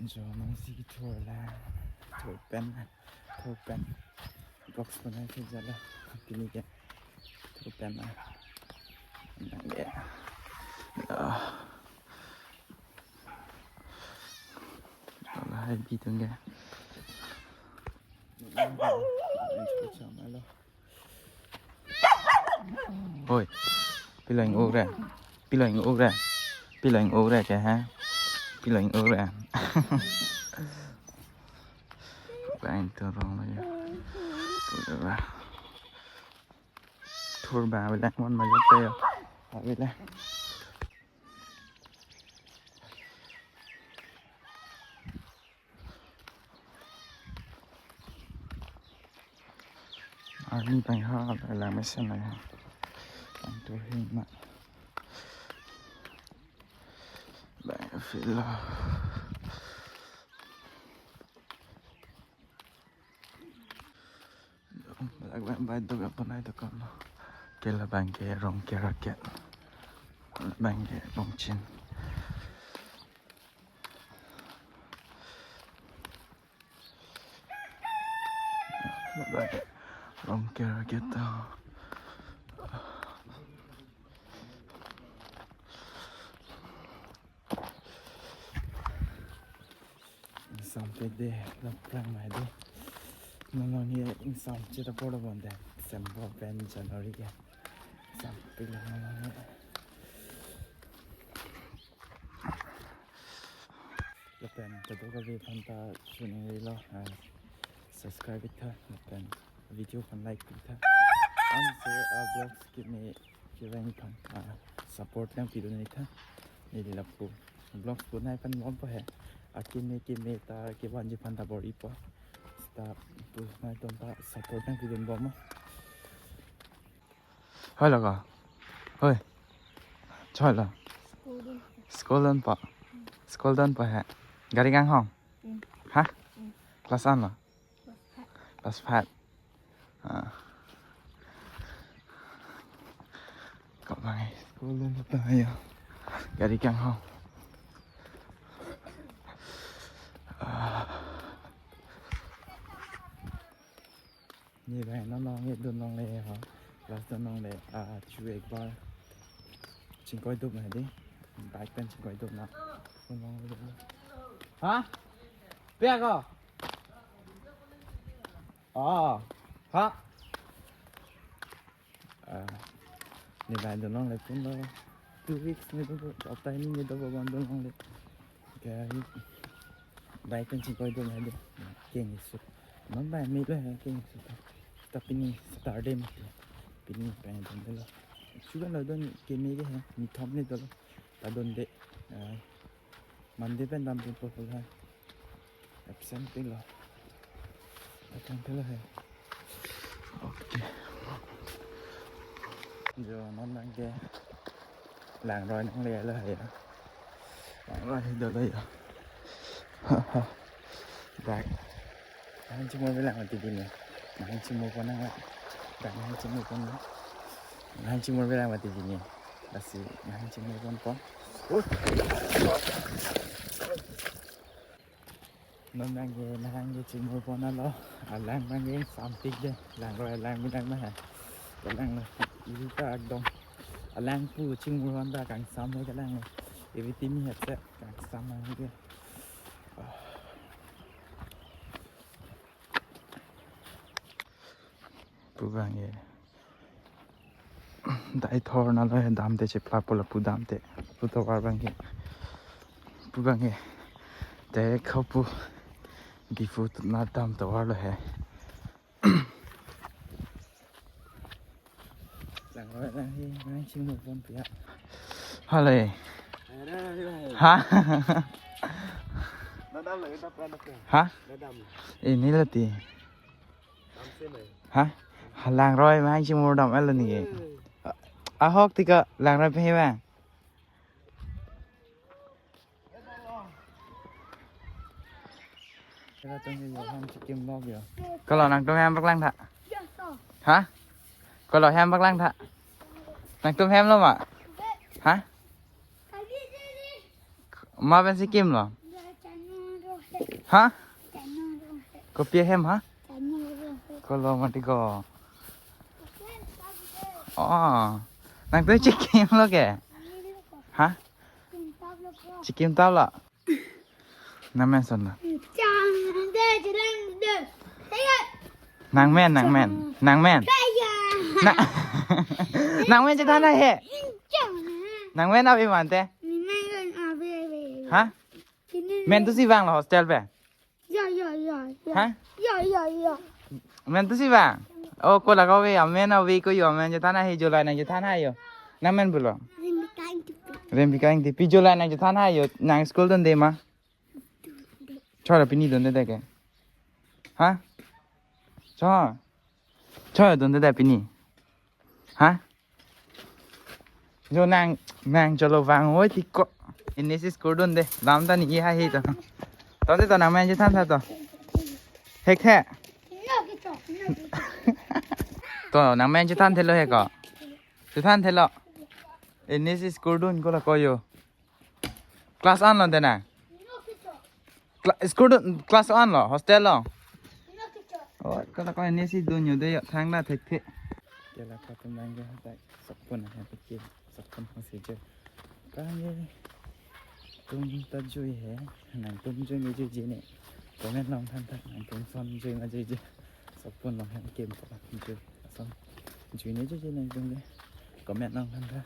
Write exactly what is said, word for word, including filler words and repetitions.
Jo nangsi kethur lang. Thur pen, thur pen. Box banai ke jala. Pini ke thur pen na. Nang ke. Ah. Ala hai bi tung ke. Oi. Pilo ing-uk re. Pilo ing-uk re. Pilo ing-uk re ke ha. Pilo ing-uk re. Bang turun lagi. Thur ba bilang mon ma jat ya. Bilang. Arni bang ha, lang mesen lang ha. Bang turun ma. Bang filo. Bang bang bang do bang ponai do kam. Ke labang ke Rongker Raket. Bang ke Rongchin. Rongker Raket. Ingsampi de, laplang mai de. Nonong ye ingsampi ta polo bonde. December pen January ke. Ingsampi la nonong ye. Lapen kadokave aphanta suning rilo, ah, subscribe iktha, lapen video aphan like iktha. Ansi, ah, vlogs kimi kevang aphan, ah, support nangpidun iktha. Neli lapu vlogs bonai pen bompo he. Akimi kimi ta kevanji aphanta bor-ipo. Seta pu nai ton ta support nangpidun bom. Hoi lo ko. Hoi. Choi lo. School dun. School dunpo. School dunpo he. Gari kanghong. Hmm. Ha? Hmm. Class an lo? Class five. Class five. Ah. Kok bang, school dunpo ta ayo. Gari kanghong. Ah. Ni bang, non non ye dun longle ho. Class dun longle, ah, chu ek bar. Chingkoi dup na di. Bike pen chingkoi dup na. Dun longle. Ha? Pia ko? Oh. Ha? Ah, ni bang dun longle pun lo. Two weeks ni do, hapta ni do bang dun longle. Gari bike pen chingkoi dun hadi. Keng isu. Non bang me lo he keng isu ta. Ta pini Saturday mati. Pini bang dun lo. Chugan lo dun keme ke he. Ni thom ni dolo. Ta dunde. Ah, Monday pen damdunpo pu lo he. Absent pilo. Absent pilo he. Okay. Jo non bang ke langroi nangle lo he ya. Langroi dolo ya. Dak. Nang chimur bilang mati dini. Nang chimur pon nang la. Dak nang chimur pon nang. Nang chimur bilang mati dini. Lasi nang chimur ponpo. Non bang ke nang ke chimur pon lo. Alang bang ke sampik de. Langroi alang bilang ma ha. Alang lo. Isi ta ekdom. Alang pu chimur pon ta kangsam he alang lo. Ivi timi het se kangsam he ke. Pu bang ke. Dai thor na lo he damte chepla pu lapu damte. Pu tovar bang ke. Pu bang ke. Te kho pu. Diphu na dam tovar lo he. Langroi lang he, nang chimur pon pia. Hale. Ha? Dadam lagi, dadam lagi. Ha? Dadam. Ini lati. Damse mai. Ha? Langroi ma nang chimur dam alo ni ke. Eh. Ahok tika langroi pe he bang. Kala tong ke Johan chikim lok ya. Kala nangtum hem paklang tha. Ha? Kala hem paklang tha. Nangtum hem lo ma? Ha? Ma pensi kimlo? Ha? Kopi ahem ha? Kolo mati ko. Oh. Nangtum chikim lo ke? Ha? Chikim tap lo. Nangmen son lo. Nangmen, nangmen. Nangmen. Na. Nangmen chethan he. Nangmen ave mante. Ha? Men tu si vang lo hostel pen? Ya, ya, ya, ya. Ha? Ya, ya, ya. Men tu si vang? Oh, ko lake ave, amen ave ko yo, amen chethan he, July nangchethan he yo. Nangmen pulo. Rembika Ingtipi. Rembika Ingtipi, July nangchethan he yo, nang school dunde ma? Chora pini dunde de ke. Ha? Cho. Cho dunde de pini. Ha? Jo nang, nang cholo vang oi ti ko. Ini si school dunde. Lam ta ni ha hi to. Tonte to nangmen chethan tha to. Hek the. To nangmen chethan thelo he ko. Chethan thelo. Ini si school dun ko la ko yo. Class an lo de na. Cla-, school dun, class an lo, hostel lo. Oh, ko la ko ini si dun yo de yo thang na thek the. Ke la ko tum nang ke ha ta sokpon ha pe ke sokpon ha si jo. Kangtum ta jui he, nangtum jui ne juije ne. Comment long than tha, nangtum son jui ma juije. Sokpon long hem kem ko la jui. Son jui ne juije nangtum le. Comment long than tha.